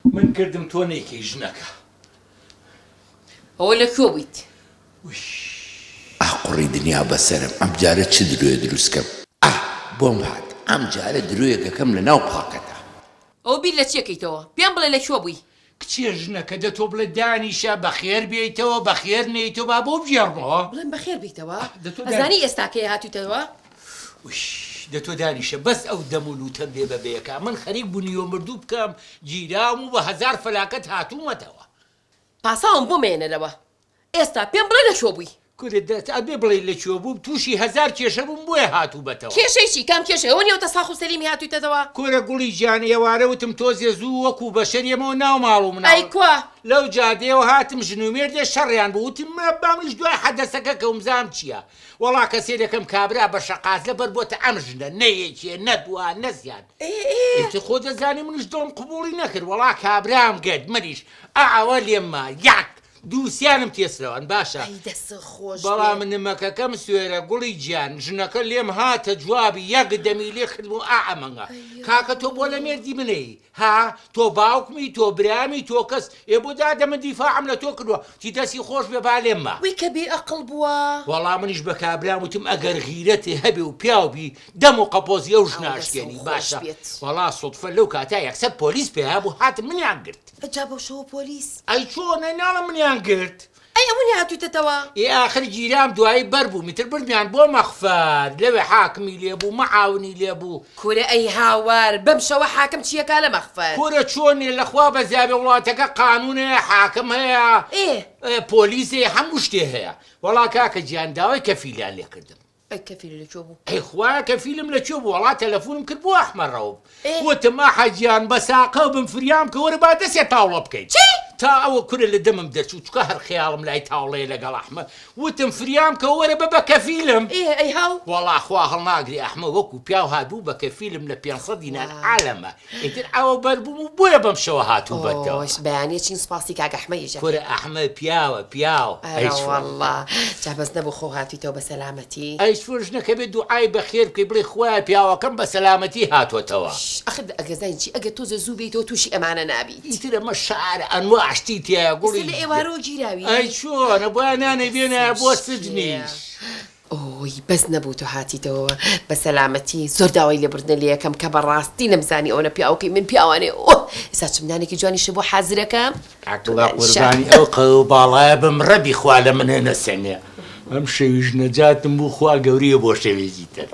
من کردم تۆ نەیکەی ژنەکە. ئەوە لە کوێ بوویت؟ ویش. ئاه قوڕی دنیا بەسەرم ئەم جارە چ درۆیە دروست کەم. ئاه بۆم هات ئەم جارە درۆیەک ئەکەم لە ناو پاکەتە. ئەوە بیر لە چی ئەکەیتەوە؟ پێم بڵێ لە کوێ بووی؟ کچێ ژنەکە دە تۆ بڵێ دانیشە بەخێر بێیتەوە بەخێر نێیتەوە با بۆ بگێڕمەوە. بڵێم بەخێر بێیتەوە؟ ئەزانی ئێستا کەی هاتوویتەوە؟ وش دە تۆ دانیشە بەس ئەو دەم و لوتەم بێ بە بەیەکا من خەریک بوو نیوە مردوو بکەم گیراوم و بە هەزار فەلاکەت هاتوومەتەوە. پاساوم بۆ مەیەنەرەوە ئێستا پێم بڵێ لە کوێ بووی؟ کورە دە ئەبێ بڵێی لە کوێ بووم تووشی هەزار کێشە بووم بۆیە هاتوومەتەوە. کێشەی چی؟ کام کێشەی؟ ئەوە نیوەتە ساخ و سەلیمی هاتوویتەتەوە؟ کورە گوڵی گیان ئێوارە وتم تۆزێ زوو وەکوو بەشەر یەمەوە ناو ماڵ و مناڵ. ئەی کوا؟ لەو جادەیەوە هاتم ژن و مێردێ شەڕیان بوو وتم با منیش دوای حەدەسەکە کەوم بزانم چییە. وەڵا کە سەیرەکەم کابرا بە شەقازلە بەر بۆتە ئەم ژنە نە یەکێ نە دوا نە زیاد ئیتر خۆ دەزانی منیش دڵم قبوڵی نەکرد وەڵا کابرام گرت منیش ئا ئەوە لێم ما یەک دووسیانم تێسرەوان باشە ئەی دەست خۆش بێ. بەڵام نمەکەکەم سوێرە گوڵی گیان ژنەکە لێم هاتە جوابی یەک دەمی لێ کردم و ئا ئەمەنگە کاکە تۆ بۆ لە مێردی منەی ها تۆ باوکمی تۆ برامی تۆ کەس ئێ بۆ دادە من دیفاعم لە تۆ کردوە تی دەستی خۆش بێ با لێم ما. وی کە بێ ئەقڵ بووە. وەڵا منیش بە کابرام وتم ئەگەر غیرەتێ هەبێ و پیاو بی دەم و قەپۆزی ئەو ژنە ئەو دەسەو ئەشکێنی خۆش باشە بێت. وەڵا سوتفە لەو کاتا یەکسەر پۆلیس پەیا بوو هاتن منیان گرت. ئەجا بەو شەوە پۆلیس. ئەی چۆن ئەی ناڵێم منیان گرت. ئەی ئەوە نیە هاتویتەتەوە؟ ئێ ئاخر گیرام دوایی بەر بووم ئیتر بردمیان بۆ مەخفەر لەوێ حاکمی لێ بوو مەعاونی لێ بوو. کورە ئەی هاوار بەم شەوە حاکم چیەکا لە مەخفەر؟ کورە چۆن نیە لەخوا بەزیابێ وڵاتەکە قانون هەیە حاکم هەیە ئێ. پۆلیس هەیە هەموو شتێ هەیە وەڵا کاکە گیان داوای کەفیلیان لێ کردم. ئەی کەفیل لە کوێ بوو؟ ئەی خوایە کەفیلم لە کوێ بوو وەڵا تەلەفونم کرد بۆ ئەحمە ڕەوف ئێ. وتم ئەحە گیان بە ساقەو بم فریام کە وەرە با دەسێ تاوڵە بکەین چی؟ تا ئەوە کورە لە دەمم دەرچوو چونکە هەر خەیاڵم لای تاوڵەیە لەگەڵ ئەحمە وتم فریام کە وەرە بە بە کەفیلم ئێ ئەی هاو؟ وەڵا خوا هەڵناگرێ ئەحمە وەکو پیاو هات بوو بە کەفیلم لە 500 دینار وا. عالەمە ئیتر ئەوە بەر بووم و بۆیە بەم شەوە هاتوومەتەوە. ئۆش بەیانی ئەچین سوپاسی کاک ئەحمە یش ئەکەین. کورە ئەحمە پیاوە پیاو. ئەی ئەرە چۆن. وەڵا جا بەس نەبوو خۆ هاتویتەوە بە سەلامەتی. ئەی چۆن ژنەکە بێ دوعای بەخێر بکەی بڵێی خوایە پیاوەکەم بە سەلامەتی هاتۆتەوە. ش ئەخر ئەگەر زانی چی ئەگەر تۆزێ زوو بێیتەوە توشی ئەمانە نابیت. ئیتر ئەمە شارە ئەنواع شتی تیایە گوڵی. ئێستا لە ئێوارەوە گیراوی. ئەی چۆنە بۆیان نانەی بێنایە بۆ سجنیش. ئۆی بەس نەبوو تۆ هاتیتەوە بە سەلامەتی زۆر داوای لێبوردنە لێ ئەکەم کە بەڕاستی نەمزانی ئەوەنە پیاوەکەی من پیاوانەیە ئۆه ئێستا چم نانێکی جوانیشت بۆ حازرەکەم کاک بە قوربانی ئەو قەد و باڵایە بم ڕەبی خوا لە منە نەسەنێ ئەم شەویش نەجاتم بوو خوا گەورەیە بۆ شەوێکی تر.